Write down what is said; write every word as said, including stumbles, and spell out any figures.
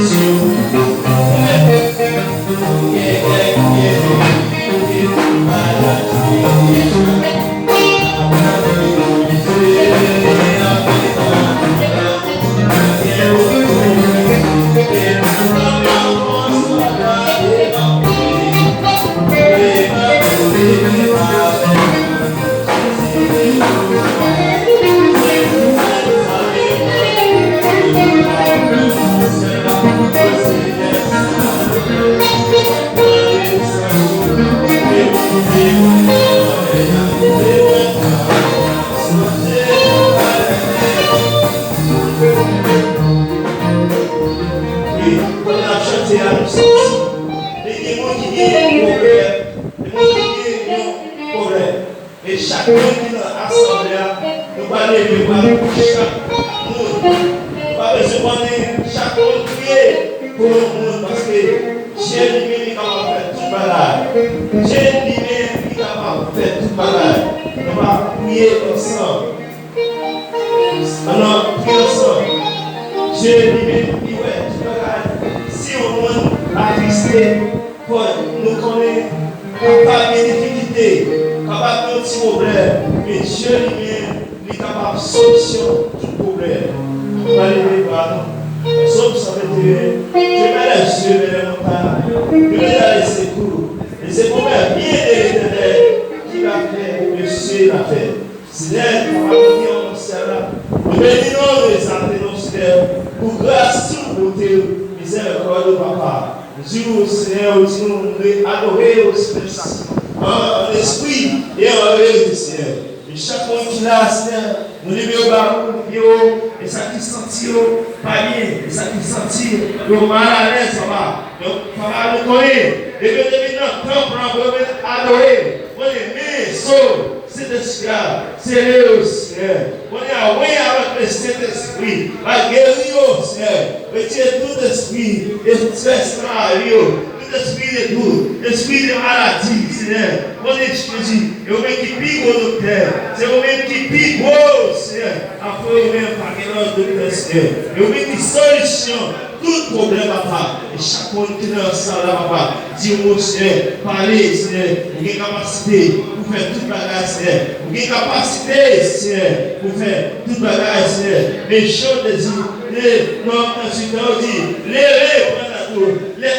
E pandan n ap chante a, nou santi, men gen moun ki gen pwoblèm, gen moun ki gen yon pwoblèm. E chak moun ki nan asanble a, nou pral leve bra nou pou chak moun. Nou pa bezwen konnen, chak moun priye pou yon moun, paske Dye li menm li kapab fè tout bagay. Dye li menm li kapab fè tout bagay. Nou va priye ansanm. Ann nou priye ansanm. Dye li menm li wè tout bagay. Si yon moun atriste, fò nou konnen kapab gen difikilte, kapab gen yon ti pwoblèm, men Dye li menm li kapab solisyon tout pwoblèm. Nou pral leve bra nou. Sòm san venteyen. Je mets les yeux vers les montagnes, d'où viendra le secours. Le secours me vient de l'Éternel, qui va faire, monsieur va faire. Senyè, nou kapab priye nan syèl la. Nou beni non, nou egzalte non, Senyè, pou gras ou, bonte ou, mizèrikòd ou, Papa. Nou di ou, Senyè, ou di nou, nou adore ou, Senyè, an, an lespri e an verite, Senyè. E chak moun ki la, Senyè, nou leve yo ba ou, nou di yo, e sa ki santi yo pa byen, e sa ki santi yo mal alèz, Papa. Donk, Papa, nou konnen, depi yo te vin nan tanp lan pou yo vin adore, konnen men so, Sentespri a, sere yo, Senyè. Kounye a, wi, avèk le Sentespri, va geri yo, Senyè. Retire tout espri de strès nan lavi yo, tout espri de dout, espri de maladi, Senyè. Konnen Jezi, e ou menm ki pi gwo doktè, se ou menm ki pi gwo, Senyè. Apre ou menm, pa gen lòt doktè, Senyè. E ou menm ki solisyon tout pwoblèm, Papa. E chak moun ki nan sal la, Papa, di yon mo, Senyè. Pale, Senyè. Ou gen kapasite pou fè tout bagay, Senyè. Ou gen kapasite, Senyè, pou fè tout bagay, Senyè. Men Jezi di, le, nan, nan, di, leve, pran gad ou. Lè